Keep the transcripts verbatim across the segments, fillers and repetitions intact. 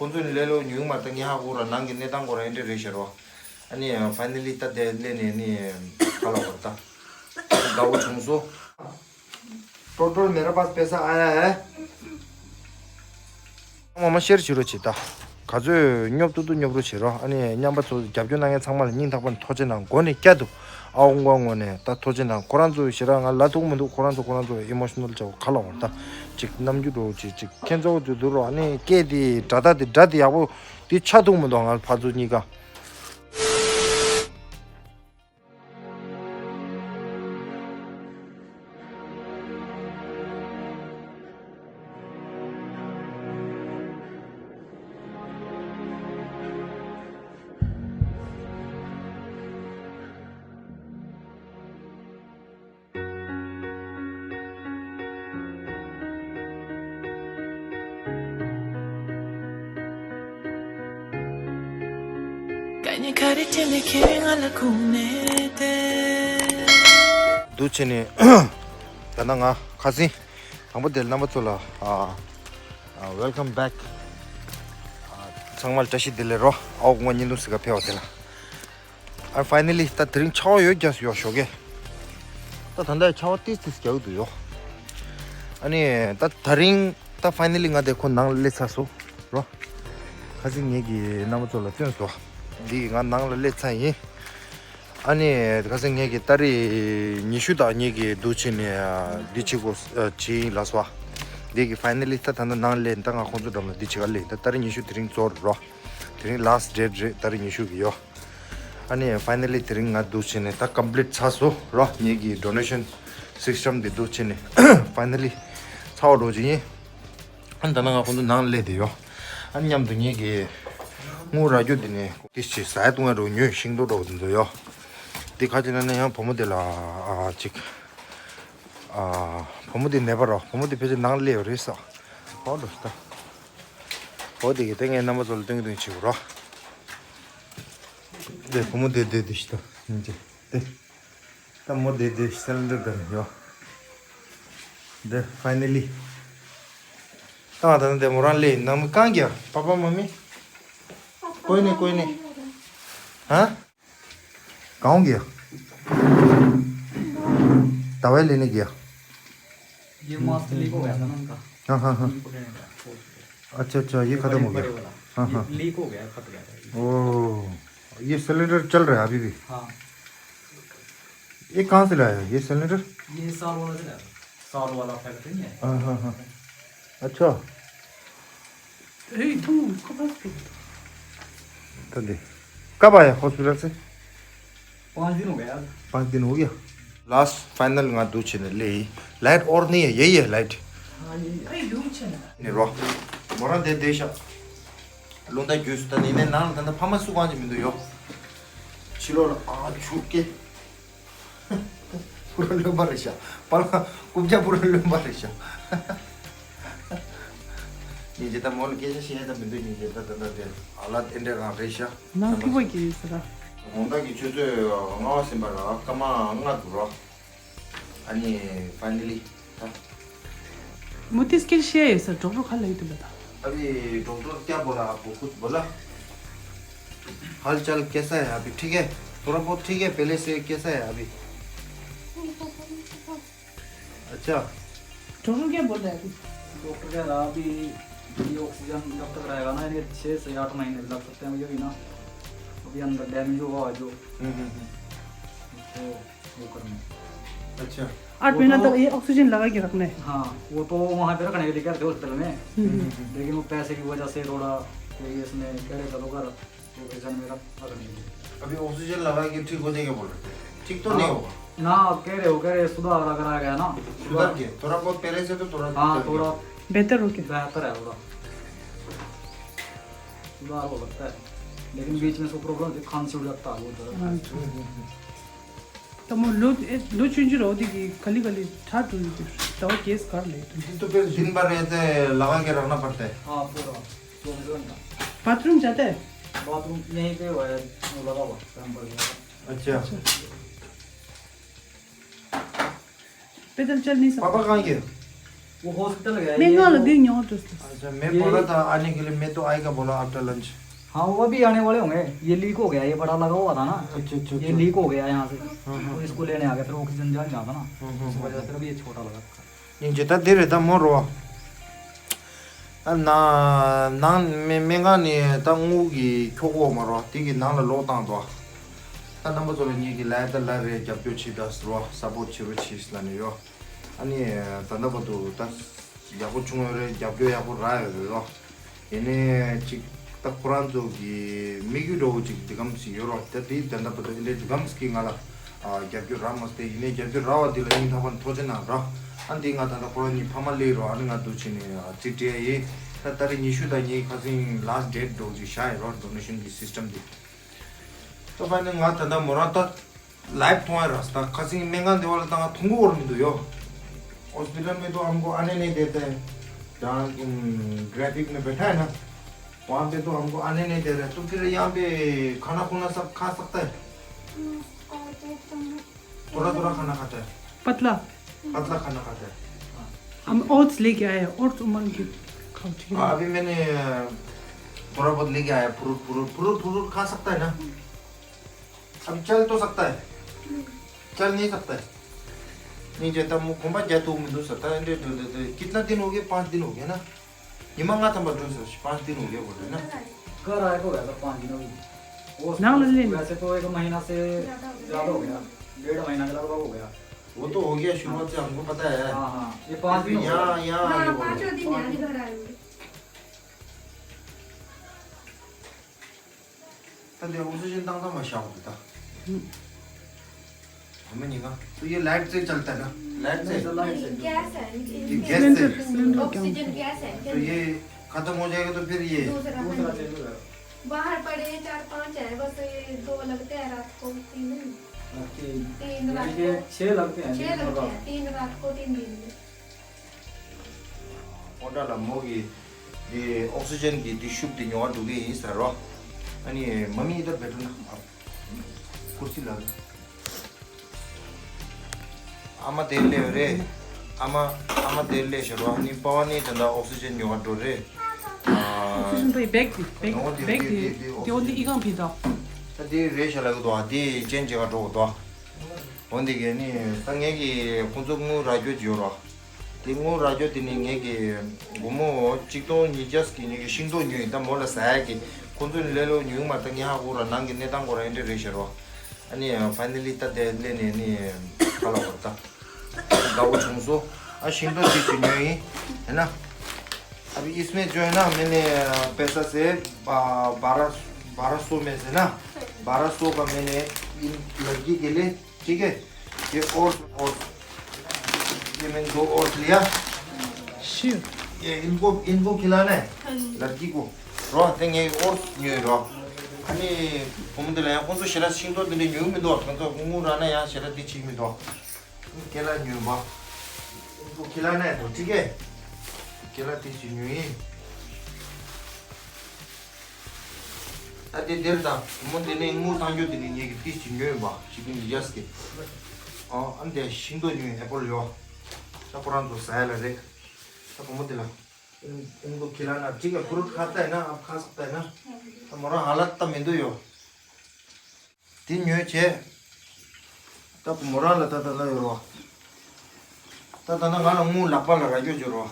ཁོང་ཚོ་ནི་ལས་ལོ་ཉུང་མ་ད་ངས་ཧ་གོ་ར་ནང་གི་གནས་སྟངས་སྐོར་ར་ཨེ་འདྲ་རེད་ཤར་བ། ཨ་ནི་ཕའི་ནལ་ལི་ད་དེ་ལས་ནས་ནི་ཁ་ལ་བར་ད་དགའ་བོ་བྱུང་སོ། ཀྲོ་ཀྲོ་མེ་ར་པཱས་པེ་ས་ཨ་ཡ་ཧེ། མ་མ་ཤེར་བྱེད་རོགས་བྱེད་ད། ག་ཚོད་སྙོབ་ཏུ་ཏུ་སྙོབ་རོགས་བྱེད་རོགས། ཨ་ནི་མཉམ་པ་ཚོ་རྒྱབ་སྐྱོར་གནང་མཁན་ཚང་མ་ལ་སྙིང་ཐག་པ་ནས་ཐུགས་རྗེ་གནང་། མགོ་ནས་བསྐྱར་དུ་ཨའོ་མགོ་ངོ་ནས་ད་ཐུགས་རྗེ་གནང་། ཁོ་རང་ཚོ་ཞེ་དྲག་ང་ལ་ཐུག་མི་འདུག་ཁོ་རང་ཚོ་ཁོ་རང་ཚོ་ཨི་མོ་ཤི་ནལ་བྱ་བ་ག་ལ་བར་ད་ཅིག་རྣམ་འགྱུར་འགྲོ་ཅིག་ཅིག་ཁྱེད་ཚོ་ཚོ་འདུག་རོགས། ཨ་ནི་སྐད་དེ་སྒྲ་ད་དེ་སྒྲ་དེ་ཡག་པོ་དེ་ཆ་ཐུག་མི་འདུག་ང་ཕར་ཚུར་གཉིས་ཀ། འདུག་བྱས་ནས་ད་ལྟ་ང་ཁ་སང་དང་པོ་དེ་རྣམ་པ་ཚོ་ལ་ཨ་ཨ་welcome back ཨ་ཚང་མ་ལ་བཀྲ་ཤིས་བདེ་ལེགས་རོ། ཨའོ་ང་བརྙན་ཐུང་ཟིག་ག་ཕེབས་པ་དེ་ལ། ཨ་ཕའི་ནལ་ལི་ད་དེ་རིང་ཆར་པ་ཡོད་རྒྱག་ཡོད་ཞོགས་ཀས། ད་ད་ལྟ་ཆར་པ་ཏིས་ཏིས་རྒྱག་གི་འདུག་ཡོ། ཨ་ནི་ད་ད་རིང་ད་ཕའི་ནལ་ལི་ང་དེ་ཁོ་ནང་ལ་སླེབས་ཚར་སོང་རོ། ཁ་སང་ངེད་ཀྱི་རྣམ་པ་ཚོ་ལ་སྟོན་སོང་། འདི་ང་ནང་ལ་སླེབས་ཚར་ཡིན། ཨ་ནི་ཁ་སང་ངེད་ཀྱི་ཏ་རིག་ཉི་ཤུ་དང་ངེད་ཀྱི་འདུག་བྱས་ནས་འདི་བྱེད་དགོས་བྱས་ཡིན་ལབ་སོང་། འདི་གི་ཕའི་ནལ་ལི་ད་ད་ལྟ་ནང་སླེབས། ད་ང་ཁོང་ཚོ་འགྲམ་ལ་འདི་བྱེད་ག་སླེབས་ཡིན། ད་ཏ་རིག་ཉི་ཤུ་དེ་རིང་རྫོགས་རོ། དེ་རིང་last date རེད། ཏ་རིག་ཉི་ཤུ་གི་ཡོ། ཨ་ནི་ཕའི་ནལ་ལི་དེ་རིང་ང་འདུག་བྱས་ནས་ད་complete ཚར་སོང་རོ། ངེད་ཀྱི་donation system དེ་འདུག་བྱས་ནས་finally ཚར་བ་འགྲོ་གི་ཡིན། ཨ་ནི་ད་ནང་ང་ཁོང་ཚོ་ནང་སླེབས་བསྡད་ཡོ། ཨ་ནི་མཉམ་དུ་ངེད་ཀྱི་དངུལ་རག་རྒྱུ་དེ་ནས་དེ་ཞིག་ཟ་ཡ་བཏུང་ཡ་འགྲོ་ཉོས་ཤིང་ཏོག་འགྲོ་འདུག་ཡོ། དེ་ཁ་ཅིག་ན་ནས་ཡང་བུ་མོ་དེ་ལ་ཨ་ཅིག་ཨ་བུ་མོ་དེ་ནད་པ་རོ། བུ་མོ་དེ་ཕལ་ཆེར་ནང་སླེབས་ཡོད་རེད་ས། ཧོ་འགྲོ་ད། ཧོ་དེ་གི་ད་ངས་རྣམ་པ་ཚོ་ལ་སྟོན་གི་སྟོན་གི་བྱེད་དགོས་རོ། དེ་བུ་མོ་དེ་དེ་དེ་ཤི་ད་ཡིན་ཅི། དེ་ད་མོ་དེ་དེ་ཤི་སེ་ལེན་ཌར་དེ་ནས་ཡོ། དེ་finally ད་ང་ད་ནི་དེ་མོ་རང་ལས་ནང་མི་གང་གི་པ་པ་མ་མི་ཀོའི་ནི་ཀོའི་ནི། ཧ། कहाँ हो गया? दवाई लेने गया। ये मास्क लीक हो गया था ना उनका। हाँ, हाँ, हाँ। लीक हो गया था। अच्छा, अच्छा, ये खत्म हो गया। बड़े वाला। हाँ, हाँ। लीक हो गया, फट गया था। ओह, ये सिलेंडर चल रहा है अभी भी? हाँ। ये कहाँ से लाया है, ये सिलेंडर? ये साल वाला से लाया था। साल वाला फैक्ट्री नहीं है? हाँ, हाँ, हाँ। अच्छा। ए, तुम कब से? तो दे। कब आया हॉस्पिटल से? पाँच दिन हो गया यार। पाँच दिन हो गया। लास्ट फाइनल ང་འདུག་བྱས་ནས་སླེབས་ཡིན། लाइट और नहीं है, यही है लाइट। हाँ, ये, अरे, दूर चला। ནི་རོ། མོ་རང་དེ་བསྡད་ཤག་རླུང་རྟ་རྒྱུས་སུ་ད་ནི་ནས་ནང་ལ་ད་ལྟ་ཕ་མ་སུ་གང་ཅི་མི་འདུག་ཡོ། ཕྱི་ལོགས་ལ་ཨ་ཆུ་སྐྱེ། པུ་ར་རློན་པ་རེད་ཤག་པ་ལགས་རྐུབ་བཀྱག་པུ་ར་རློན་པ་རེད་ཤག་སྙིང་རྗེ་ད་མོ་ལ་སྐད་ཆ་བཤད་ཡ་ད་མི་འདུག་སྙིང་རྗེ་ད་ད་ད་དེ་ཨ་ལ་ཨེ་འདྲ་རང་རེད་ཤག་ནང་ཐིགས་པ་གི་ཡོད་ས་ར། དགོང་དག་གི་ཆུ་ཚོད་ལྔ་པ་ཟིན་པ་ར་སྐར་མ་ལྔ་འདུག་ར། ཨ་ནི་ཕའི་ནལ་ལི་ད། मुझे इसके लिए चाहिए सर, डॉक्टर खा लेते बता। अभी डॉक्टर क्या बोला आपको, कुछ बोला? हाल चाल कैसा है अभी, ठीक है? थोड़ा बहुत ठीक है, पहले से कैसा है अभी? अच्छा। डॉक्टर क्या बोल रहा है अभी? डॉक्टर कह रहा अभी ये ऑक्सीजन जब तक रहेगा ना, यानी छः से आठ महीने लग सकते हैं, ये भी ना अभी अंदर डैमेज हुआ है जो। हम्म, हम्म, हम्म। तो वो करना है। अच्छा। आठ वो महीना तो तक ये ऑक्सीजन लगा के रखना है। हाँ, वो तो वहाँ पे रखने के लिए कह रहे थे हॉस्पिटल में। हम्म, हम्म। लेकिन वो पैसे की वजह से थोड़ा, तो ये इसमें कह रहे चलो घर, ऑक्सीजन में रख, रखने के लिए। अभी ऑक्सीजन लगा के ठीक हो जाएगा बोल रहे थे। ठीक तो नहीं होगा? ना, कह रहे हो, कह रहे सुधार अगर आ गया ना। सुधर के, थोड़ा बहुत पहले से तो थोड़ा हाँ, थोड़ा बेहतर हो गया। बेहतर है थोड़ा। सुधार हो सकता है। लेकिन बीच में इसको प्रॉब्लम थी, खांसी उड़ जाता है बहुत ज़्यादा। हाँ। हम्म, हम्म, हम्म। त་མོ་ལོ་ཨེ་ལོ་ཆུང་ཆུང་ར་འོ་དེ་གི་ག་ལེ་ག་ལེ་ཁྲག་འགྲོ་ཡོད་དུས་ཟླ་བ་བརྒྱད་གར་ལས་དུས། दिन तो फिर दिन भर रहते हैं, लगा के रखना पड़ता है। हाँ, पूरा चौबीस घंटा। बाथरूम जाता है? बाथरूम यहीं पे हुआ है, वो लगा हुआ, पैम्पर लगा। अच्छा। अच्छा। पैदल चल नहीं सकता। पापा कहाँ गए? वो हॉस्पिटल गया है, मैं ये कहाँ वो लगी यहाँ तो। अच्छा, मैं ये बोला था आने के लिए, मैं तो आएगा बोला after lunch। हाँ, वो अभी आने वाले होंगे। ये लीक हो गया, ये बड़ा लगा हुआ था ना, अच्छा, अच्छा, ये अच्छा। लीक हो गया यहाँ से। हाँ, हाँ। तो इसको लेने आ गया, फिर ऑक्सीजन जान जाता ना, हम्म, हम्म, इस वजह से हम्म। फिर अभी ये छोटा लगा। ཡིན་གྱི་ད་འདི་རེད་ད་མོ་རོ། ཨ་ན་ནང་མི་མི་ངག་ནས་ད་དངུལ་གྱི་ཁྱོ་གོ་མ་རོ་དེ་གི་ནང་ལ་ལོག་བཏང་དོ། ད་རྣམ་པ་ཚོ་ལ་ངེད་ཀྱི་ལ་ད་ལ་རེ་རྒྱབ་སྐྱོར་བྱེད་ད་ཟེར་བ་སབ་པོར་བྱེད་རོགས་བྱེད་ལ་ནི་ཡོ། ཨ་ནི་ད་ལྟ་བར་དུ་ད་ཡག་པོ་བྱུང་ཡོད་རེད། རྒྱབ་སྐྱོར་ཡག་པོ་རག་ཡོད་རེད་རོ། ཡིན་ནའི་ཅིག་ད་ཁོ་རང་ཚོ་གི་དམིགས་ཡུལ་འདྲ་བོ་ཅིག་འདི་གམ་ཞིག་ཡོད་རོ། ད་དེའི་ད་ལྟ་བར་དུ་ཨེ་འདྲའི་འདི་གམ་ཞིག་གིས་ང་ལ་རྒྱབ་སྐྱོར་རག་མ་སྟེ། ཡིན་ནའི་རྒྱབ་སྐྱོར་རག་པ་འདི་ལ་སྙིང་ཐག་པ་ནས་ཐུགས་རྗེ་གནང་རོ། ཨ་འདི་ང་ད་ལྟ་ཁོ་རང་གཉིས་ཕ་མ་སླེབས་རོ། ཨ་ནི་ང་འདུག་བྱས་ནས་རྩིས་སྤྲད་ཡིན། ད་ཏ་རིག་ཉི་ཤུ་དང་གཉིས་ཁ་སང་last date འདྲ་བོ་ཅིག་བཞག་ཡིན་རོ། donation གི་system འདི། ད་ཕ་ནི་ང་ད་ལྟ་མོ་རང་ད་live མཐོང་ཡ་ར་ས། ད་ཁ་སང་སྨན་ཁང་འདི་བ་ལ་ད་ང་མཐོང་གི་ཡོད་མི་འདུག་ཡོ། हॉस्पिटल में तो हमको आने नहीं देते हैं। जहाँ तुम ट्रैफिक में बैठा है ना, वहाँ पे तो हमको आने नहीं दे रहे। तो फिर यहाँ पे खाना खुना सब खा सकता है? हम्म, और तो तुम थोड़ा थोड़ा खाना खाता है। पतला। पतला खाना खाता है। हम ओट्स लेके आए हैं, ओट्स उमंग की खाओ, ठीक है? हाँ, अभी मैंने थोड़ा बहुत लेके आया, फ्रूट फ्रूट फ्रूट फ्रूट खा सकता है ना? अभी चल तो सकता है, चल नहीं सकता है। नहीं जाता, मुँह घुमा जाता हूँ, मुझे सकता है। दे, दे, दे, दे। कितना दिन हो गया? पाँच दिन हो गया ना। ये मंगा था बटन से, पाँच दिन हो गया बोल रहे ना। घर आए को वैसे पाँच दिन हो गए। वो ना, ना, नहीं। वैसे तो एक महीना से ज़्यादा हो गया, डेढ़ महीना के लगभग हो गया। वो तो हो गया, शुरुआत से हमको पता है। हाँ, हाँ, ये पाँच दिन हो गया। यहाँ, यहाँ हाँ, आगे बोलो। पाँचों दिन यहाँ घर आए हुए। ད་འདི་ཨོག་སི་ཇན་བཏང་ཐང་མ་བཞག་འདུག་ད། ཧམ། ཧམ་ཉི་ག། तो ये लाइट से चलता है ना? लाइट से? नहीं, गैस है, ये इनके गैस से? सिलेंडर, सिलेंडर क्या ऑक्सीजन होता है? गैस है, तो ये खत्म हो जाएगा तो फिर ये? दूसरा, दूसरा हाँ जी। सिलेंडर है। बाहर पड़े हैं चार पांच है, बस ये दो लगते हैं रात को, तीन। तीन। तीन रात यानी कि को। छह लगते हैं, छह दिन भर लगते रात। हैं, तीन रात को, तीन दिन में। ཨོ་ད་ལ་མོ་གི་འདི་ཨོག་སི་ཇན་གྱི་འདི་ཤུབས་འདི་ཉོ་བ་འགྲོ་གི་ཡིན་ཟེར་རོ། ཨ་ནི་མ་མི་ད་བེད་ན་ཀུར་སི་ལ། ཨ་མ་དེར་སླེབས་རེད། ཨ་མ་ཨ་མ་དེར་སླེབས་ཤག་རོ། ཨ་ནི་པ་བ་ནི་ད་ལྟ་ཨོག་སི་ཇན་ཉོ་བ་འགྲོ་རེད། ཨོག་སི་ཇན་པའི་བེག་དེ་བེག་ནོ་དེ་བེག་དེ་དེ་དེ་དེ་ཨོག་སི་ཇན་འོ་དེ་ཨི་ཁང་ཕི་ད། ད་དེ་རེད་ཤག་ལ་གི་དོ། དེ་ཅན་ཅེ་ག་འགྲོ་གི་དོ། འོ་འདི་གས་ནི་ད་ངས་ཀྱི་ཁོང་ཚོ་དངུལ་རག་རྒྱུ་ཅིག་ཡོད་རོ། དེ་དངུལ་རག་རྒྱུ་དེ་ནི་ངས་ཀྱི་སྒོར་མོ་གཅིག་སྟོང་ཉིས་བརྒྱ་གི་ངས་ཀྱི་ཤིང་ཏོག་ཉོས་ཡིན། ད་མོ་ལ་ཟ་ཡ་གི་ཁོང་ཚོ་ནི་ལེ་ལོ་ཉོས་མ། ད་ངས་ཧ་གོ་ར་ནང་གི་གནས་སྟངས་སྐོར་ར་ཨེ་འདྲ་རེད་ཤག་རོ། ཨ་ནི་ཕ་ནལ་ལི་ད་དེ་ལེ་ནས་ནི་ག་ལ་བར་ད་དགའ་བོ་བྱུང་སོ། ཨ་ཤིང་ཏོག་དེ་ཅིག་ཉོས་ཡིན། ཧེ་ན། अभी इसमें जो है ना, मैंने अ, पैसा से बारह बारह सौ में से ना, बारह सौ का मैंने इन लड़की के लिए, ठीक है, ये और और ये मैंने दो और लिया। ये इनको इनको खिलाना है, लड़की को। रहो, देंगे और ये रहो। अनि घूम दे ले, कौन सा शराब सिंह तो दिले न्यू में दो, कौन सा घूम रहा ना यहाँ शराब दी चीज में दो। केला न्यू बा। इनको खिलाना है तो, ठीक है? केला दी चीज न्यू ही। ཨ་དེ་དེར་ད་མོ་དེ་ནས་དངུལ་བཏང་རྒྱུ་དེ་ནས་ངེད་ཀྱི་ཏིས་ཀྱི་ཉོས་པ་ཞིག་ཡིན་ཡས་ཀྱི། ཨ་ཨ་འདི་ཤིང་ཏོག་ཉོས་ཨེ་པལ་ཡོད། ད་ཁོ་རང་ཚོ་ཟ་ཡ་ལ་རེད། ད་བུ་མོ་དེ་ལ་ཨིན་ཨིན་གོ་ཁྱེད་རང་ན་ཅིག་ལ་ཕུ་རུ་ཁ་ཏ་ཡིན་ན་ཨ་ཁ་སག་ཏ་ཡིན་ན་ད་མོ་རང་ཧ་ལ་ཏ་མི་འདུག་ཡོད། དེ་ཉོས་བྱས། ད་མོ་རང་ལ་ད་ད་ལ་ཡོད་རོ། ད་ད་ན་ང་ལ་དངུལ་ལག་པ་ལ་རག་རྒྱུ་ཡོད་རོ།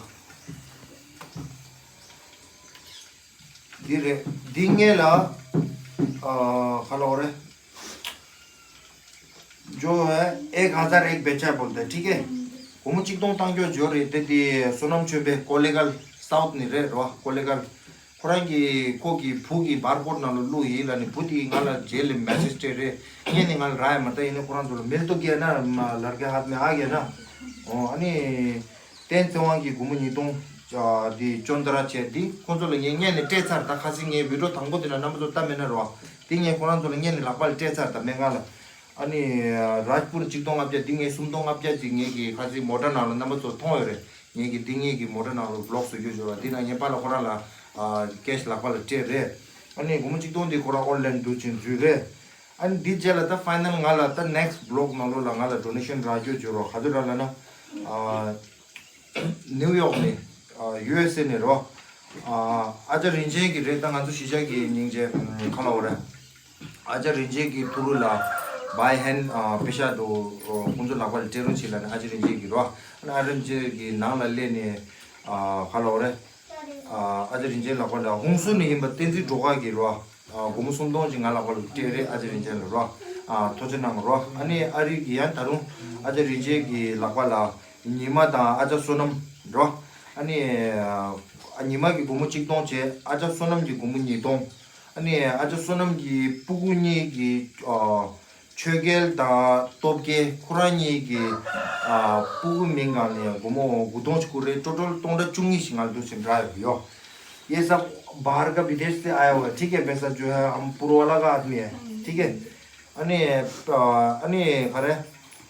འདི་རེད། འདི་ངེད་ལ་ཨ་ཁ་ལོ་རེད། जो है एक हज़ार एक बेचा बोलता है, ठीक है। སྒོར་མོ་གཅིག་སྟོང་བཏང་རྒྱུ་ཡོད་རེད་དེ། དེ་བསོད་ནམས་ཆོས་འཕེལ་ཀོ་ལེ་གལ་སའུཐ་ནས་རེད་རོ། ཀོ་ལེ་གལ། ཁོ་རང་གི་ཁོ་གི་བུ་གི་བར་ཀོཌ་ནང་ལ་བླུགས་ཡིན་ལ་ནི། བུ་དེ་ང་ལ་རྗེས་ལ་མེ་སེ་ཇི་སྤྲད་རེད། ངས་ནི་ང་ལ་རག་ཡ་མ་ད། ཡིན་ནི་ཁོ་རང་ཚོ་ལ་མིལ་ཏོ་གི་ན་ལར་ག་ཧད་མེ་ཨ་གི་ན། ཨོ་ཨ་ནི་ཏན་ཚེ་དབང་གི་སྒོར་མོ་ཉིས་སྟོང་དེ་ཅོན་ཏ་ར་བྱས་དེ་ཁོ་ཚོ་ལ་ངས་ངས་ནི་སྤྲད་ཚར། ད་ཁ་སང་ངའི་བི་ཌིའོ་དང་པོ་དེ་ལ་རྣམ་པ་ཚོ་ལྟ་མེད་ན་རོ། དེ་ངས་ཁོ་རང་ཚོ་ལ་ངས་ནི་ལག་པ་ལ་སྤྲད་ཚར། ད་སྨན་ཁང་ལ། ཨ་ནི་རཱཇ་པུར་གཅིག་སྟོང་ལྔ་བརྒྱ། འདི་ངས་སུམ་སྟོང་ལྔ་བརྒྱ་ཅིག་ངས་ཀྱི་ཁ་སང་མོ་ཊ་ནང་ལ་རྣམ་པ་ཚོ་མཐོང་ཡོད་རེད། ངས་ཀྱི་འདི་ངས་ཀྱི་མོ་ཊ་ནང་ལ་བི་ལོག་བཟོ་རྒྱུ་བྱོས་ར། འདི་ན་ངས་པཱ་ལགས་ཁོ་རང་ལ་ཨ་ཀེཤ་ལག་པ་ལ་སྤྲད་རེད། ཨ་ནི་སྒོར་མོ་གཅིག་སྟོང་འདི་ཁོ་རང་ཨོན་ལན་འགྲོ་ཅིང་འཛུལ་རེད། ཨ་ནི་འདི་རྗེས་ལ་ད་ཕའི་ནལ་ང་ལ་ད་ནེག་སི་ཊི་བི་ལོག་ནང་ལོགས་ལ་ང་ལ་ཌོ་ནེ་ཤན་རག་རྒྱུ་བྱོས་ར། ག་དུས་རག་ལབ་ན་ཨ། ནིའུ་ཡོག་ནས། ཨ། ཡུ་ཨེས་ཨེ་ནས་རོ། ཨ། ཨ་ཅག་རིན་ཆེན་གྱི་རེད། ད་ང་ཚོ་གཞིས་ཆགས་ཀྱི་སྙིང་རྗེ། ཨམ། ག་ལབ་དགོས་རེད། ཨ་ཅག་རིན་ཆེན་གྱི་ཕྲུ་གུ་ལ་བའི་ཧན། ཨ། པེ་ཤ་དུ། ཨོ། ཁོང་ཚོ་ལག་པ་ལ་སྤྲད་རོགས་བྱེད་ལབ་ནས། ཨ་ཅག་རིན་ཆེན་གྱི་རོ། ཨ་ནི་ཨ་རིན་ཆེན་གྱི་ནང་ལ་སླེབས་ནས། ཨ། ག་ལབ་དགོས་རེད། ཨ། ཨ་ཅག་རིན་ཆེན་ལག་པ་ལ་ཧུན་སུར་ནས་ཡིན་པ་བསྟན་འཛིན་སྒྲོལ་དཀར་གྱིས་རོ། ཨ། སྒོར་མོ་སུམ་སྟོང་ཅིག་ང་ལག་པ་ལ་སྤྲད་རེད། ཨ་ཅག་རིན་ཆེན་ལ་རོ། ཨ། ཐུགས་རྗེ་གནང་རོ། ཨ་ནི་ཨ་རི་གི་ཡང་ད་རུང་ཨ་ཅག་རིན་ཆེན་གྱི་ལག་པ་ལ་ཉི་མ་དང་ཨ་ཅག་བསོད་ནམས་རོ། ཨ་ནི། ཨ། ཉི་མ་གི་སྒོར་མོ་གཅིག་སྟོང་བྱས། ཨ་ཅག་བསོད་ནམས་ཀྱི་སྒོར་མོ་ཉིས་སྟོང་། ཨ་ནི་ཨ་ཅག་བསོད་ནམས་ཀྱི་སྤུ་གུ་གཉིས་ཀྱི། ཨ། ཆོས་རྒྱལ་དང་སྟོབས་རྒྱལ་ཁོ་རང་གཉིས་ཀྱི། ཨ། སྤུ་གུ་མིང་སྒང་ནས་སྒོར་མོ་དགུ་སྟོང་ཅིག་བསྐུར་རེད། ཊོ་ཊལ་སྟོང་ཕྲག་བཅུ་གཉིས་ཤིག་ང་ལ་འདུག་སེ་རག་ཡོད་ཀྱི་ཡོད། ये सब बाहर का विदेश से आया हुआ है, ठीक है। पैसा जो है हम पुरवाला का आदमी है, ठीक है। ཨ་ནི། ཨ་ནི་ག་རེ།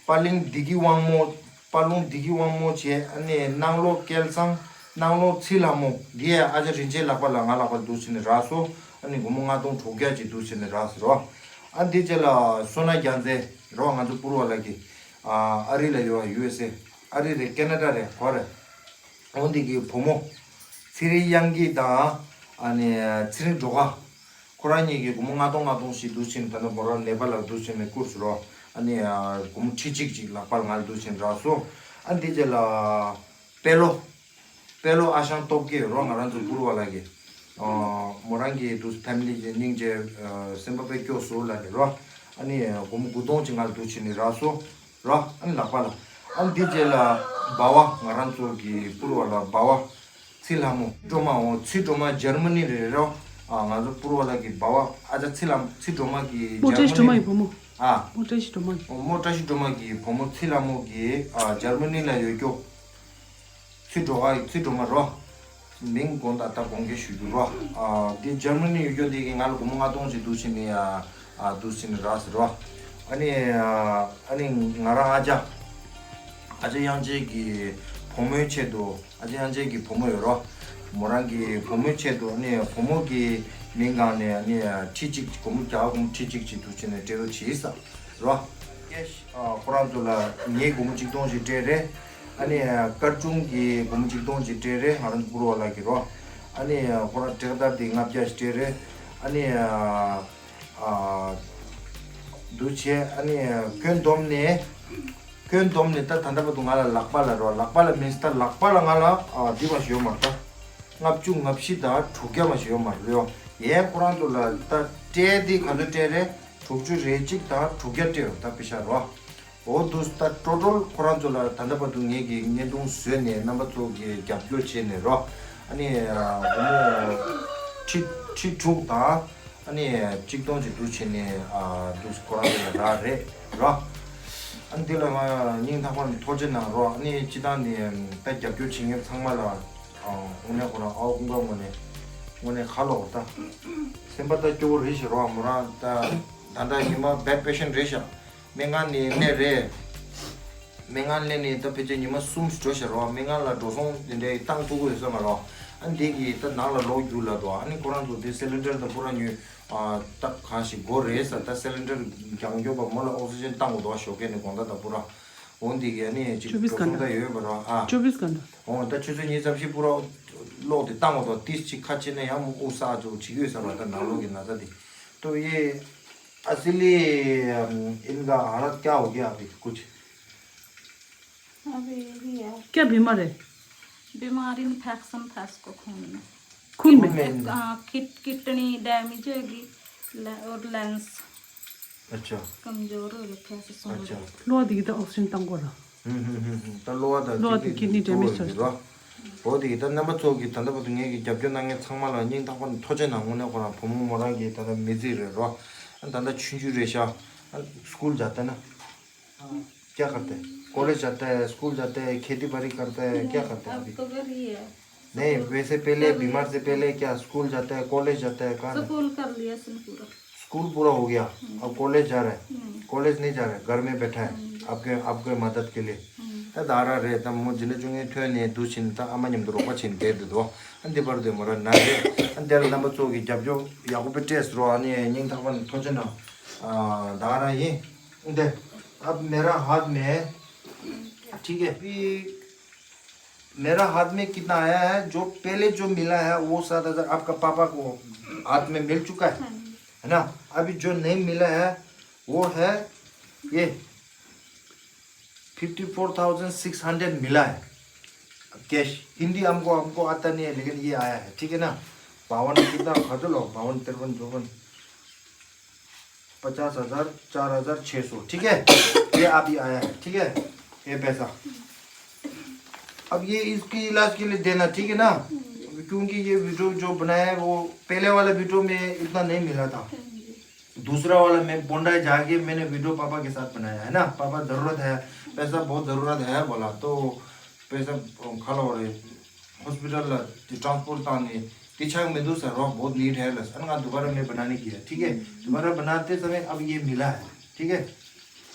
དཔའ་གླིང་བདེ་སྐྱིད་དབང་མོ། དཔའ་ལུང་བདེ་སྐྱིད་དབང་མོ་བྱས། ཨ་ནི་གནང་ལོ་སྐལ་བཟང་། གནང་ལོ་ཚེ་ལྷ་མོ། འདི་ཡང་ཨ་ཅག་རིན་ཆེན་ལག་པ་ལ། ང་ལག་པ་ལ་འདུག་སེ་ནས་རག་སོང་། ཨ་ནི་སྒོར་མོ་ལྔ་སྟོང་དྲུག་བརྒྱ་ཅིག་འདུག་སེ་ནས་རག་སོང་རོ། ཨ། འདི་རྗེས་ལ་བསོད་ནམས་རྒྱལ་མཚན་རོ། ང་ཚོ་པུར་བ་ལ་གི། ཨ། ཨ་རི་ལ་ཡོད། ཡུ་ཨེས་ཨེ། ཨ་རི་རེད། ཁེ་ན་ཌ་རེད། ག་རེ། འོ་འདི་གི་བུ་མོ་ཚེ་རིང་དབྱངས་སྐྱིད་དང་། ཨ་ནི་ཚེ་རིང་སྒྲོལ་དཀར། ཁོ་རང་གཉིས་ཀྱིས་སྒོར་མོ་ལྔ་སྟོང་ལྔ་སྟོང་ཞིག་འདུག་སེ་ནས་ད་ལྟ་མོ་རང་ནེ་པ་ལ་འདུག་སེ་ནས་བསྐུར་སོང་རོ། ཨ་ནི། ཨ། སྒོར་མོ་ཁྲི་གཅིག་ཅིག་ལག་པར་ང་ལ་འདུག་སེ་ནས་རག་སོང་། ཨ། འདི་རྗེས་ལ་དཔལ་ལོ། དཔལ་ལོ་ཨ་ཞང་སྟོབས་རྒྱལ་རོ། ང་རང་ཚོ་པུར་བ་ལ་གི། ཨ། མོ་རང་གི་འདུག་ཕེ་མི་ལི་གི་སྙིང་རྗེ། ཨ། སེམས་པ་དཔེ་སྐྱོ་སོང་ལབ་ནས་རོ། ཨ་ནི་སྒོར་མོ་དགུ་སྟོང་ཅིག་ང་ལ་འདུག་སེ་ནས་རག་སོང་། རོ། ཨ་ནི་ལག་པ་ལ། ཨ་ནི་འདི་རྗེས་ལ་སྦ་བ། ང་རང་ཚོ་གི་པུར་བ་ལ་སྦ་བ་ཚེ་ལྷ་མོ། སྒྲོལ་མ། འོ། ཚེ་སྒྲོལ་མ་འཇར་མ་ནི་རེད་རོ། ཨ། ང་ཚོ་པུར་བ་ལ་གི་སྦ་བ། ཨ་ཅག་ཚེ་ལྷ། ཚེ་སྒྲོལ་མ་གི། རྨོ་བཀྲ་ཤིས་སྒྲོལ་མ་ཡི་བུ་མོ། ཨ། རྨོ་བཀྲ་ཤིས་སྒྲོལ་མ་ཡི། འོ། རྨོ་བཀྲ་ཤིས་སྒྲོལ་མ་གི་བུ་མོ་ཚེ་ལྷ་མོ་གི། ཨ། འཇར་མ་ནི་ལ་ཡོད་སྐྱོ། ཚེ་སྒྲོལ་མ། ཚེ་སྒྲོལ་མ་རོ། མིང་དགོངས་དག་ད་དགོངས་འགལ་ཞུ་རྒྱུ་རོ། ཨ། འདི་འཇར་མ་ནི་ཡོད་སྐྱོ་འདི་གིས་ང་ལ་སྒོར་མོ་ལྔ་སྟོང་ཅིག་འདུག་སེ་ནས། ཨ། འདུག་སེ་ནས་རག་སོང་རོ། ཨ་ནི། ཨ། ཨ་ནི་ང་རང་ཨ་ཅག་ཨ་ཅག་དབྱངས་ཅན་གྱི་བུ་མོའི་ཆེད་དུ། ཨ་ཅག་དབྱངས་ཅན་གྱི་བུ་མོ་ཡོད་རོ། མོ་རང་གི་བུ་མོའི་ཆེད་དུ། ཨ་ནི་བུ་མོ་གི་མིང་སྒང་ནས། ཨ་ནི་ཁྲི་གཅིག། སྒོར་མོ་རྒྱ་གར་སྒོར་མོ་ཁྲི་གཅིག་ཅིག་འདུག་སེ་ནས་སྤྲད་རོགས་བྱས་ས་རོ། ཨ། ཁོ་རང་ཚོ་ལ་ངས་སྒོར་མོ་ཆིག་སྟོང་ཞིག་སྤྲད་རེད། ཨ་ནི་སྐར་ཆུང་གིས་སྒོར་མོ་ཆིག་སྟོང་ཞིག་སྤྲད་རེད། ང་རང་ཚོ་པུར་བ་ལ་གི་རོ། ཨ་ནི་ཁོ་རང་དྲེག་དར་དེ་ལྔ་བརྒྱ་ཞིག་སྤྲད་རེད། ཨ་ནི། ཨ། འདུག་བྱས། ཨ་ནི་ཁོང་བསྡོམས་ནས། ཁོང་བསྡོམས་ནས་ད་ད་ལྟ་བར་དུ་ང་ལ་ལག་པ་ལ་རོ། ལག་པ་ལ་མིན་ད་ལག་པ་ལ་ང་ལ། ཨ། འདི་མ་ཞིག་ཡོད་མ་རེད་ད། ལྔ་བཅུ་ང་བཞི་དང་དྲུག་བརྒྱ་མ་ཞིག་ཡོད་མ་རེད་ཡོ། ཡས་ཁོ་རང་ཚོ་ལ་ད་སྤྲད་དེ་ག་ཚོད་སྤྲད་རེད། དྲུག་ཅུ་རེ་གཅིག་དང་དྲུག་བརྒྱ་སྤྲད་ཡོད་ད་པེ་ཤ་རོ། འོ་འདུག་ད་ཊོ་ཊལ་ཁོ་རང་ཚོ་ལ་ད་ལྟ་བར་དུ་ངེད་ཀྱིས་བརྙན་ཐུང་བཟོས་ནས་རྣམ་པ་ཚོ་གིས་རྒྱབ་སྐྱོར་བྱས་ནས་རོ། ཨ་ནི་སྒོར་མོ་ཁྲི་ཁྲི་དྲུག་དང་། ཨ་ནི་གཅིག་སྟོང་ཅིག་འདུག་བྱས་ནས། ཨ། འདུག་ཁོ་རང་ཚོ་ལ་རག་རེད་རོ། ཨ་ནི་འདི་ལ་ང་སྙིང་ཐག་པ་ནས་ཐུགས་རྗེ་གནང་རོ། ཨ་ནི་སྤྱིར་བཏང་ནས་ད་རྒྱབ་སྐྱོར་བྱེད་མཁན་ཚང་མ་ལ། ཨ། དངོས་གནས་ཁོ་རང་ཨའོ་ཀུན་དགའ་ངོས་ནས། དངོས་གནས་ཁ་ལོ་ད། སེམས་པ་ད་སྐྱོ་བོ་རེད་ཤག་རོ། མོ་རང་ད་ད་ལྟ་ཉི་མ་བེཌ་པེ་ཤེན་རེད་ཤག་སྨན་ཁང་ནས་སླེབས་རེད། སྨན་ཁང་སླེབས་ནས་ད་ཕལ་ཆེར་ཉི་མ་གསུམ་འགྲོ་ཤག་རོ། སྨན་ཁང་ལ་འགྲོ་སོང་དེ་འདྲའི་བཏང་ཐུབ་ཀྱི་ཡོད་ས་མ་རེད། ཨ་འདི་གིས་ད་ནང་ལ་ལོག་རྒྱུ་ལ་དོ། ཨ་ནི་ཁོ་རང་ཚོ་དེ་སི་ལིན་ཌར་དང་པུ་ར་ཉོས། ཨ། ད་གང་ཞིག་དགོས་རེད་ཟེར། ད་སི་ལིན་ཌར་རྒྱང་སྐྱོད་པ་མོ་ལ་ཨོག་སི་ཇན་བཏང་དགོས་འདུག་ཞོགས་ཀས་ནས་དགོང་དག་དང་པུ་ར། འོ་འདི་གིས་ཨ་ནི་ཅིག་ཅོ་བིས་འགྲོ་སོང་ད་ཡོད་པ་རེད། ཨ། ཅོ་བིས་གྷན་ཊ། འོ་ད་ཆུ་ཚོད་ཉི་ཤུ་རྩ་བཞི་པུ་ར་གློག་དེ་བཏང་དགོས་འདུག་ཏིས་ཅིག་ཁ་ཕྱེ་ན་ཡང་མོ་དབུགས་ས་ཚོ་བྱེད་ཀྱི་ཡོད་ས་རེད། ད་ནང་ལོགས་ཀྱི་ན་ཚ་དེ། तो ये असली, अम, इनका हालत क्या हो गया अभी कुछ? अभी यही है। क्या बीमार है? बीमारी इन्फेक्शन था इसको खून में। खून में? खून में? एक, हाँ, किड-, किडनी डैमेज होगी, ले-, और लेंस। अच्छा। कमजोर हो रखे हैं, ऐसे सुन रहे हैं। अच्छा। གློ་བ་འདི་གི་ད་ཨོག་སི་ཇན་བཏང་དགོས་ར། ཧུམ་ཧུམ་ཧུམ་ཧུམ། ད་གློ་བ་དང་གློ་བ་དེ་ཀིཌ་ནི་ཌེ་མེཇ་ཆགས་རོ། འོ་དེ་གི་ད་རྣམ་པ་ཚོ་གི་ད་ལྟ་བར་དུ་ངེད་ཀྱི་རྒྱབ་སྐྱོར་གནང་མཁན་ཚང་མ་ལ་སྙིང་ཐག་པ་ནས་ཐུགས་རྗེ་གནང་། དངོས་གནས་ཁོ་རང་བུ་མོ་མོ་རང་གི་ད་ལྟ་མི་ཚེ་རེད་རོ། ད་ལྟ་ཆུང་ཆུང་རེད་ཤག་ཨ། स्कूल जाता है ना? हाँ। क्या करता है? कॉलेज जाता है, स्कूल जाता है, खेती बाड़ी करता है, क्या करता है अब अभी? तो घर ही है। नहीं, वैसे पहले, बीमार से पहले क्या स्कूल जाता है, कॉलेज जाता है, कहाँ जाता है? स्कूल कर लिया इसने पूरा। स्कूल पूरा हो गया, हम्म। अब कॉलेज जा रहा है। हम्म। कॉलेज नहीं जा रहा है, घर में बैठा है। हम्म। आपके, आपके मदद के लिए। हम्म। ད་ད་ར་རེད། ད་མོ་འཇིགས་སྣང་བཅུ་གཉིས་ཐོན་ནས་འདུག་ཕྱིན། ད་ཨ་མ་མཉམ་དུ་རོགས་པ་བྱེད་བསྡད་འདུག་ཨ་འདི་བར་དུ་མོ་ར་ན་རེད། ཨ་འདི་ལ་རྣམ་པ་ཚོ་གི་རྒྱབ་སྐྱོར་ཡག་པོ་དཔེ་སྤྲད་སོང་རོ། ཨ་ནི་སྙིང་ཐག་པ་ནས་ཐུགས་རྗེ་གནང་། ཨ། ད་ར་ཡིན། འདི་अब मेरा हाथ में, ठीक है, अभी मेरा हाथ में कितना आया है, जो पहले जो मिला है वो सात हजार आपका पापा को हाथ में मिल चुका है, है ना? अभी जो नहीं मिला है वो है ये fifty four thousand six hundred मिला है कैश। हिंदी हमको हमको आता नहीं है, लेकिन ये आया है, ठीक है ना? बावन कितना खा तो लो, बावन तिरपन चौपन पचास हजार चार हजार छः सौ, ठीक है? ये अभी आया है, ठीक है? ये पैसा। अब ये इसके इलाज के लिए देना, ठीक है ना? क्योंकि ये वीडियो जो बनाया है वो पहले वाला वीडियो में इतना नहीं मिला था। दूसरा वाला मैं बोंडा जाके मैंने वीडियो पापा के साथ बनाया है ना, पापा ज़रूरत है, पैसा बहुत ज़रूरत है बोला, तो पैसा खाला हो रहे हॉस्पिटल ट्रांसपोर्ट ताने तिछाक में दूसरा रॉक बहुत नीड है लस अनगा दोबारा मैं बनाने की है, ठीक है? दोबारा बनाते समय अब ये मिला है, ठीक है?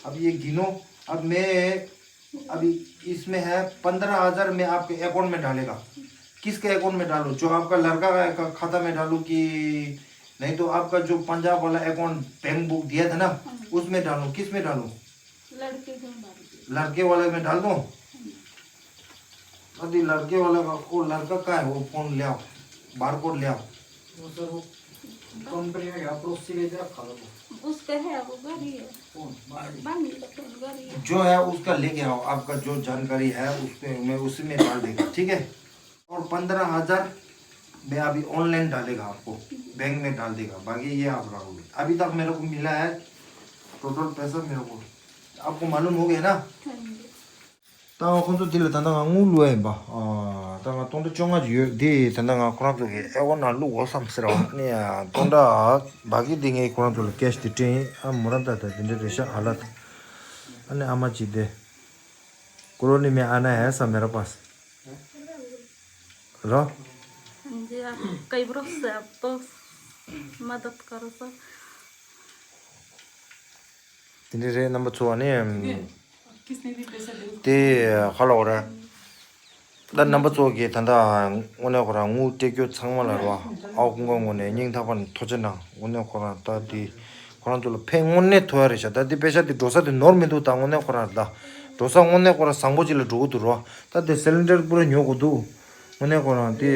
अब ये गिनो। अब मैं अभी इसमें है पन्द्रह हजार, मैं आपके अकाउंट में डालेगा। किसके अकाउंट में डालूं? जो आपका लड़का का खाता में डालूं कि नहीं तो आपका जो पंजाब वाला अकाउंट बैंक बुक दिया था ना, उसमें डालूं? किस में डालूं? लड़के को डाल दो। लड़के वाले में डाल दूं? अभी लड़के वाला का, वो लड़का का है, वो फोन ले आओ, बारकोड ले आओ। वो सर, वो कंपनी में गया, पड़ोसी ले जा, खा लो। उसका है, वो गाड़ी है। फोन, बाहर। बंद कर, फोन गाड़ी है। जो है उसका लेके आओ, आपका जो जानकारी है उसमें, मैं उसी में डाल देगा, ठीक है? और पन्द्रह हजार मैं अभी ऑनलाइन डालेगा आपको, बैंक में डाल देगा, बाकी ये आप रखोगे। अभी तक मेरे को मिला है टोटल पैसा मेरे को, आपको मालूम हो गया ना? ད་ང་ཁོང་ཚོ་འདི་ལ་ད་ལྟ་ང་དངུལ་བླུགས་ཡིན་པ། ཨ། ད་ང་སྟོང་ཕྲག་བཅོ་ལྔ་ཅིག་ཡོད། འདི་ད་ལྟ་ང་ཁོ་རང་ཚོ་གི་ཨེ་ཝོ་ནང་བླུགས་འོ་བསམ་ཟེར་བ་ནི། སྟོང་ཕྲག་བ་གི་འདི་ངས་ཁོ་རང་ཚོ་ལ་ཀེཤ་དེ་སྤྲད་ཡིན། ཨ་མོ་རང་ད་ད་དེ་འདྲ་རེད་ཤག་ཨ་ལ་ད། ཨ་ནི་ཨ་མ་ཅིག་དེ། कोलोनी में आना है ऐसा मेरे पास। र? जी, आप कई बरस से आप तो मदद करो सर। དེ་འདྲ་རེད། རྣམ་པ་ཚོ་ཨ་ནི། དེ་ཧ་ལ་འོ་ར། ད་རྣམ་པ་ཚོ་གིས་ད་ལྟ་དངོས་གནས་ཁོ་རང་དངུལ་སྤྲད་རྒྱུ་ཚང་མ་ལ་རོ། ཨའོ་ཀུན་དགའ་ངོས་ནས་སྙིང་ཐག་པ་ནས་ཐུགས་རྗེ་གནང་། དངོས་གནས་ཁོ་རང་ད་དེ་ཁོ་རང་ཚོ་ལ་ཕན་དངོས་གནས་ཐོགས་ཡ་རེད་ཤག་ད་དེ་པེ་ཤ་དེ་འགྲོ་ས་དེ་ནོར་མི་འདུག་ད་དངོས་གནས་ཁོ་རང་ད་འགྲོ་ས་དངོས་གནས་ཁོ་རང་བཟང་པོ་ཅིག་ལ་འགྲོ་གི་འདུག་རོ། ད་དེ་སི་ལིན་ཌར་པུ་ར་ཉོ་དགོས་འདུག་དངོས་གནས་ཁོ་རང་དེ་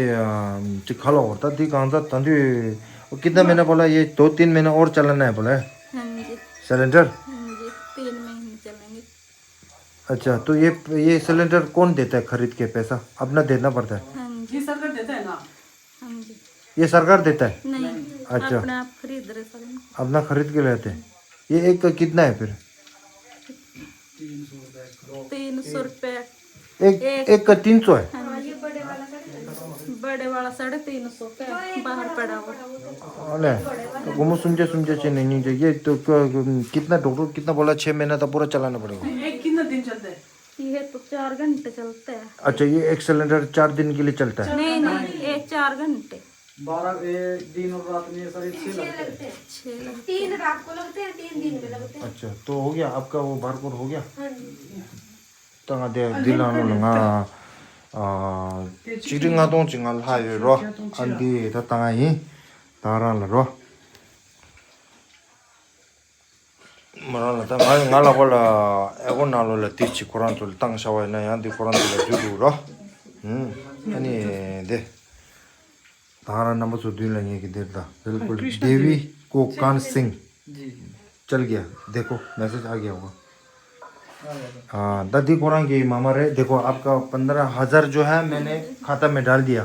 ཅིག་ཁ་ལོ་བར་ད་དེ་གང་ཚ་ད་དུས་कितना महीना बोला ये दो तीन महीना और चलाना है बोला है। हाँ जी। सिलेंडर। हाँ जी, तीन महीने चलेंगे। अच्छा, तो ये, ये सिलेंडर कौन देता है खरीद के, पैसा अपना देना पड़ता है? हाँ जी। ये सरकार देता है ना? हाँ जी। ये सरकार देता है? नहीं। अच्छा। अपने आप खरीद रहे सर। अपना खरीद के लेते हैं। ये एक का कितना है फिर? तीन सौ रुपये। एक, एक का तीन सौ है? हाँ जी। बड़े वाला साढ़े तीन सौ का है, बाहर पड़ा हुआ। अरे, तो घूमो, सुन जा, सुन जा, चेन्नई नहीं जाइए, तो क्या, कितना डॉक्टर, कितना बोला, छह महीना तक पूरा चलाना पड़ेगा? एक कितना दिन चलता है? ये तो चार घंटे चलता है। अच्छा, ये एक सिलेंडर चार दिन के लिए चलता है? नहीं, नहीं, ये चार घंटे। बारह, ये दिन और रात में सारे छः लगते हैं। छः लगते हैं। तीन रात को लगते हैं, तीन दिन में लगते हैं। अच्छा, तो हो गया आपका वो बारकोड हो गया? हाँ जी। ད་ང་དེ་འདི་ལ་ནོ་ལ་ང་ཨ་ཆིག་ཁྲི་ལྔ་སྟོང་ཅིག་ང་ལྷག་ཡོད་རོ། ཨ་འདི་ད་ད་ང་ཡིན། ད་རང་ལ་རོ། མོ་རང་ལ་ད་ང་ང་ལ་ཁོ་ལ་ཨེ་ཀོ་ནང་ལོ་ལ་དེ་ཅིག་ཁོ་རང་ཚོ་ལ་བཏང་བྱ་བ་ཡིན་ན་ཡང་འདི་ཁོ་རང་ཚོ་ལ་རྒྱུ་འདུག་རོ། ཨ་ནི་དེ། ད་ང་རང་རྣམ་པ་ཚོ་མདུན་ལ་ངེད་ཀྱི་འདིར་ད་बिल्कुल देवी को कान सिंह। जी। चल गया। देखो, मैसेज आ गया होगा। हाँ, दादी कोरांग की मामा रे, देखो, आपका पन्द्रह हजार जो है, मैंने खाता में डाल दिया।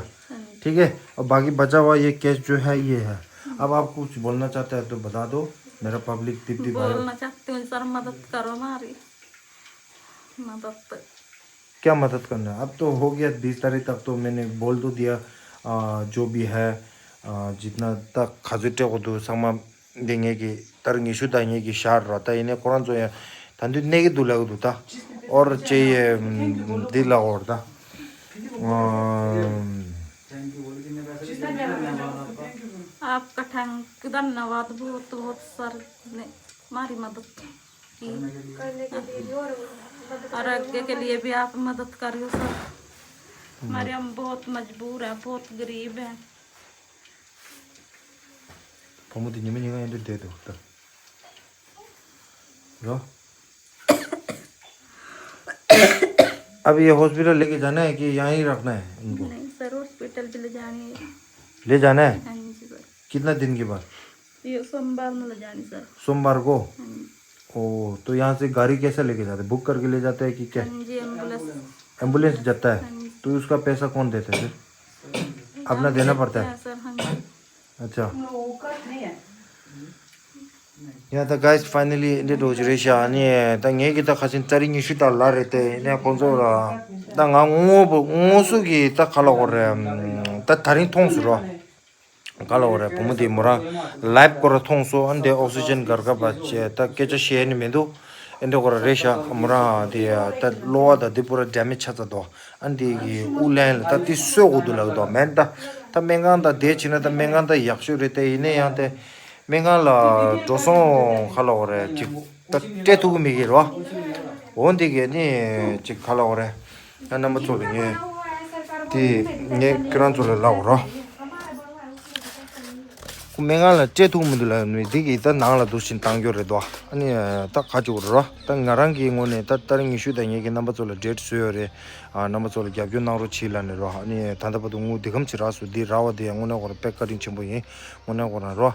ठीक है? और बाकी बचा हुआ ये कैश जो है, ये है। अब आप कुछ बोलना चाहते हैं तो बता दो। मेरा पब्लिक दीप्ति भाई। बोलना चाहती हूँ सर, मदद करो हमारी। मदद। क्या मदद करना है? अब तो हो गया, बीस तारीख तक तो मैंने बोल तो दिया। आ, जो भी है, आ, जितना तक खजुटे को दो समा देंगे कि तर ङེ་ཤུ་དང་ཉེ་གི་ཤར་ར་ད་ཡིན་ནའི་ཁོ་རང་ཚོ་ཡང་ད་འདི་གནས་ཀྱི་འདུག་ལབ་ཀྱི་འདུག་ད་ཨོར་ཅེ་ཡེ་འདི་ལ་ཨོར་ད། आपका थैंक धन्यवाद, बहुत बहुत सर ने हमारी मदद की। और आगे के लिए भी आप मदद करियो सर। हमारे हम बहुत मजबूर हैं, बहुत गरीब हैं। ཕོ་མོ་དེ་ཉི་མ་ཉི་མ་ཡན་དུ་བསྡད་འདུག་ད། རོ། अब ये हॉस्पिटल लेके जाना है कि यहीं रखना है इनको? नहीं सर, हॉस्पिटल भी ले जानी है। ले जाना है? हाँ जी सर। कितना दिन के बाद? ये सोमवार में ले जानी सर। सोमवार को? हाँ जी। ओ, तो यहाँ से गाड़ी कैसे लेके जाते हैं? बुक करके ले जाते हैं कि क्या? हाँ जी, एम्बुलेंस। एम्बुलेंस जाता है? हाँ जी। तो उसका पैसा कौन देता है फिर? अपना देना पड़ता है? हाँ सर, हाँ जी। अच्छा। यहाँ त गाइस फाइनली एंड हो रही है। अनि त ངེད་ཀྱི་ད་ཁ་སང་ཏ་རིག་ཉི་ཤུ་དང་ལ་རེད་དེ། ཡིན་ནའི་ཁོང་ཚོ་ལ་ད་ང་དངོས་པོ་དངོས་སུ་གི་ད་ག་ལ་འོ་རེད། ད་དེ་རིང་མཐོང་སོང་རོ། ག་ལ་འོ་རེད། བུ་མོ་དེ་མོ་རང་ལའིབ་སྐོར་མཐོང་སོང་། ཨ་ནི་དེ་ཨོག་སི་ཇན་གར་ག་པ་ཅེ་ད་སྐད་ཆ་བཤད་ནི་མི་འདུག་ཨེ་འདྲ་སྐོར་རེད་ཤག་མོ་རང་དེ་ད་གློ་བ་དང་དེ་པུ་ར་ཌེ་མེཇ་ཆགས་ཚར་འདུག་ཨ་ནི་དེ་གི་དབུགས་ལེན་ལ་ད་དེ་གསོས་དགོས་འདུག་ལབ་འདུག་མེད་ད། ད་སྨན་ཁང་དང་དེ་ཕྱིན་ན་ད་སྨན་ཁང་ད་ཡག་ཤོས་རེད་དེ། ཡིན་ན་ཡང་དེ་སྨན་ཁང་ལ་འགྲོ་སོང་ག་ལ་འོ་རེད་ཅིག་ད་སྤྲད་ཐུབ་ཀྱི་མེད་ཀི་རོ། འོ་འདི་གས་ནི་ཅིག་ག་ལ་འོ་རེད། ད་རྣམ་པ་ཚོ་ལ་ངས་དེ་ངས་ཁྱེད་རང་ཚོ་ལ་ལབ་རོ། ཁོ་སྨན་ཁང་ལ་སྤྲད་ཐུབ་མི་འདུག་ལབ་ནི་འདི་གི་ད་ནང་ལ་འདུག་བཞིན་བཏང་རྒྱུ་རེད་དོ། ཨ་ནི་ད་ག་ཅིག་རོ། ད་ང་རང་གི་ངོས་ནས་ད་ཏ་རིག་ཉི་ཤུ་དང་ངེད་ཀྱི་རྣམ་པ་ཚོ་ལ་ཌེཊ་བཟོས་ཡོད་རེད། ཨ་རྣམ་པ་ཚོ་ལ་རྒྱབ་སྐྱོར་གནང་རོགས་གྱིས་ལབ་ནས་རོ། ཨ་ནི་ད་ལྟ་བར་དུ་དངུལ་འདི་གམ་ཅིག་རག་སོང་། འདི་རག་པ་དེ་དངོས་གནས་ཁོ་རང་དཔེ་བཀའ་དྲིན་ཆེན་པོ་ཡིན། དངོས་གནས་ཁོ་རང་རོ།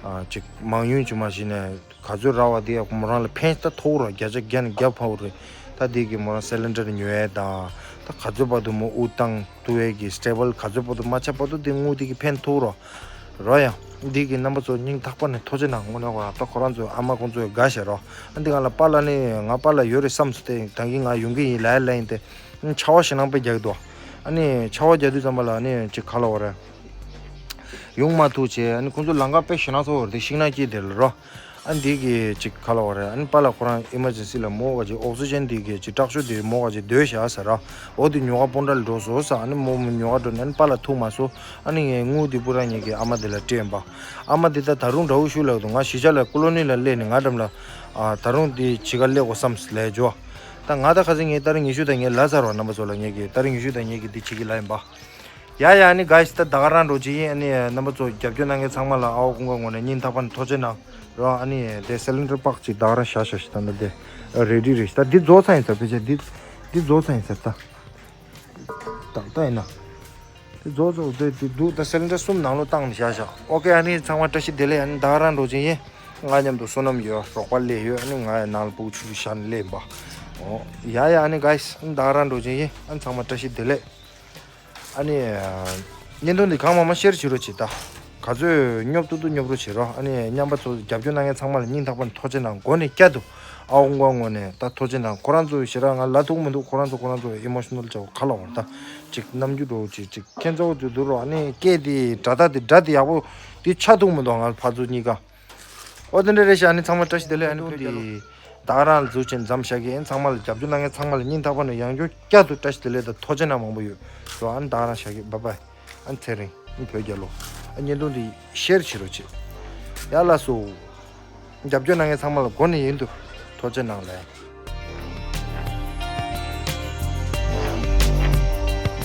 ཨ་ཅིག་མང་ཡུན་ཅིག་མ་གཞི་ནས་ག་ཚོད་རག་པ་དེ་ཡང་མོ་རང་ལ་ཕན་ད་ཐོགས་ར། བརྒྱ་ཆ་བརྒྱ་ནས་བརྒྱ་ཕབ་རེད། ད་དེ་གི་མོ་རང་སི་ལིན་ཌར་ཉོ་ཡས་དང་། ད་ག་ཚོད་བར་དུ་མོ་དབུགས་བཏང་ཐུབ་ཡས་ཀྱི་སི་ཊེ་བལ་ག་ཚོད་བར་དུ་མ་ཆགས་བར་དུ་དེ་དངུལ་དེ་གི་ཕན་ཐོགས་ར། རོ་ཡ། འདི་གི་རྣམ་པ་ཚོ་སྙིང་ཐག་པ་ནས་ཐུགས་རྗེ་གནང་། དངོས་གནས་ཁོ་རང་ད་ཁོ་རང་ཚོའི་ཨ་མ་ཁོང་ཚོའི་དགའ་ཤག་རོ། ཨ་འདི་ང་ལ་པཱ་ལགས་ནི་ང་པཱ་ལགས་ཡོད་རེད་བསམ་སོང་སྟེ། ད་གིན་ང་ཡོང་གི་ཡིན་ལབ་ལབ་ཡིན་ཏེ། ཨ་ཆར་པ་ཞེ་དྲག་པོ་རྒྱག་གི་འདུག་ཨ་ནི་ཆར་པ་རྒྱག་དུས་ཙམ་པ་ལ་ཨ་ནི་ཅིག་ག་ལ་འོ་རེད། ཡོང་མ་ཐུབ་བྱས། ཨ་ནི་ཁོང་ཚོ་ལམ་ཁ་དཔེ་ཞེ་དྲག་ཚ་པོ་རེད་དེ། ཤིང་ནགས་དཀྱིལ་དེ་ལ་རོ། ཨ་འདི་གི་ཅིག་ག་ལ་འོ་རེད། ཨ་ནི་པཱ་ལགས་ཁོ་རང་ཨི་མར་ཇེན་སི་ལ་མོ་ག་ཅིག་ཨོག་སི་ཇན་འདི་གི་ཅིག་སྐྲག་ཤོས་འདི་མོ་ག་ཅིག་སྡོད་བཞག་ཟེར་ར། འོ་དེ་ཉོ་ག་སྤོན་ཊ་ལ་འགྲོ་སོང་ཟེར། ཨ་ནི་མོ་མོ་ཉོ་ག་འགྲོ་ནས་ཨ་ནི་པཱ་ལགས་ཐུག་མ་སོང་། ཨ་ནི་ངས་དངུལ་འདི་པུ་ར་ངེད་ཀྱི་ཨ་མ་དེ་ལ་སྤྲད་ཡིན་པ། ཨ་མ་དེ་ད་ད་རུང་འདྲ་བོ་ཞུ་ལབ་འདུག་ང་གཞིས་ཆགས་ལ་ཀོ་ལོ་ནི་ལ་སླེབས་ནས་ང་འགྲམ་ལ། ཨ་ད་རུང་འདི་བྱེད་ག་སླེབས་དགོས་བསམ་ལབ་འཇོ། ད་ང་ད་ཁ་སང་ངས་ཏ་རིག་ཉི་ཤུ་དང་ངས་ལབ་ཚར་བ། རྣམ་པ་ཚོ་ལ་ངེད་ཀྱི་ཏ་རིག་ཉི་ཤུ་དང་ངེད་ཀྱི་འདི་བྱེད་ཀྱི་ལབ་ཡིན་པ། ཡ་ཡ། ཨ་ནི་གཱ་ཡིས་ད་ད་ག་རང་འགྲོ་གི་ཡིན། ཨ་ནི་རྣམ་པ་ཚོ་རྒྱབ་སྐྱོར་གནང་མཁན་ཚང་མ་ལ་ཨ་བ་ཀུན་དགའ་ངོས་ནས་སྙིང་ཐག་པ་ནས་ཐུགས་རྗེ་གནང་རོགས། ཨ་ནི་དེ་སི་ལིན་ཌར་པགས་ཅིག་ད་ག་རང་བཞག་བཞག་ཞིག་ད་ནི་དེ་རེ་ཌི་རེད་ཤག་ད་འདི་རྫོགས་ཚར་ཡིན་ས། ཕལ་ཆེར་འདི་འདི་རྫོགས་ཚར་ཡིན་ས་ད། ད་ད་ཡིན་ན། དེ་རྫོགས་རྫོགས་དེ་དེ་འདུག་ད་སི་ལིན་ཌར་གསུམ་ནང་ལོགས་བཏང་ནས་བཞག་བཞག་ཨོ་ཀེ། ཨ་ནི་ཚང་མ་བཀྲ་ཤིས་བདེ་ལེགས། ཨ་ནི་ད་ག་རང་འགྲོ་གི་ཡིན། ང་མཉམ་དུ་བསོད་ནམས་ཡོད། རོགས་པ་སླེབས་ཡོད། ཨ་ནི་ང་ཡང་ནང་ལ་སྤུ་གུ་ཆུང་ཆུང་བཞག་ནས་སླེབས་ཡིན་པ། ཨོ་ཡ་ཡ། ཨ་ནི་གཱ་ཡིས་ཨ་ནི་ད་ག་རང་འགྲོ་གི་ཡིན། ཨ་ནི་ཚང་མ་བཀྲ་ཤིས་བདེ་ལེགས། ཨ་ནི། བརྙན་ཐུང་འདི་གང་མང་མང་ཤེར་བྱེད་རོགས་བྱེད་ད། ག་ཚོད་སྙོབ་ཏུ་ཏུ་སྙོབ་རོགས་བྱེད་རོགས། ཨ་ནི་རྣམ་པ་ཚོ་རྒྱབ་སྐྱོར་གནང་མཁན་ཚང་མ་ལ་སྙིང་ཐག་པ་ནས་ཐུགས་རྗེ་གནང་། སྒོ་ནས་བསྐྱར་དུ་ཨ་བ་ཀུན་དགའ་ངོས་ནས་ད་ཐུགས་རྗེ་གནང་། ཁོ་རང་ཚོ་ཞེ་དྲག་ང་ལབ་ཐུབ་མི་འདུག་ཁོ་རང་ཚོ་ཁོ་རང་ཚོ་ཨི་མོ་ཤི་ནལ་བྱ་བ་ག་ལ་འོར་ད། ཅིག་རྣམ་འགྱུར་འདྲ་བོ་ཅིག་ཅིག་ཁྱེད་ཚོ་དུ་དུ་རོགས། ཨ་ནི་སྐད་དེ་སྒྲ་དག་དེ་སྒྲ་དེ་ཡག་པོ་དེ་ཆགས་ཐུབ་མི་འདུག་ང་ཕར་ཚུར་གཉིས་ཀ། ཨོ་དེ་འདྲ་རེད་ཤག་ཨ་ནི་ཚང་མ་བཀྲ་ཤིས་བདེ་ལེགས། ཨ་ནི་བོད་ཀྱི་ད་ག་རང་ལ་འཛུགས་ཆེན་མཚམས་བཞག་གི་ཡིན། ཚང་མ་ལ་རྒྱབ་སྐྱོར་གནང་མཁན་ཚང་མ་ལ་སྙིང་ཐག་པ་ནས་ཡང་བསྐྱར་བསྐྱར་དུ་བཀྲ་ཤིས་བདེ་ལེགས་དང་ཐུགས་རྗེ་གནང་མང་པོ་ཡོད་རོགས། ཨ་ནི་ད་ག་རང་བཞག་གི། བཱའི་བཱའི། ཨ་ནི་ཚེ་རིང་། ཨ་ནི་བོད་རྒྱལ་ལོ། ཨ་བརྙན་ཐུང་འདི་ཤེར་བྱེད་རོགས་བྱེད། ཡ་ལགས་སོ། རྒྱབ་སྐྱོར་གནང་མཁན་ཚང་མ་ལ་སྒོ་ནས་ཡིན་དུ་ཐུགས་རྗེ་གནང་ལགས།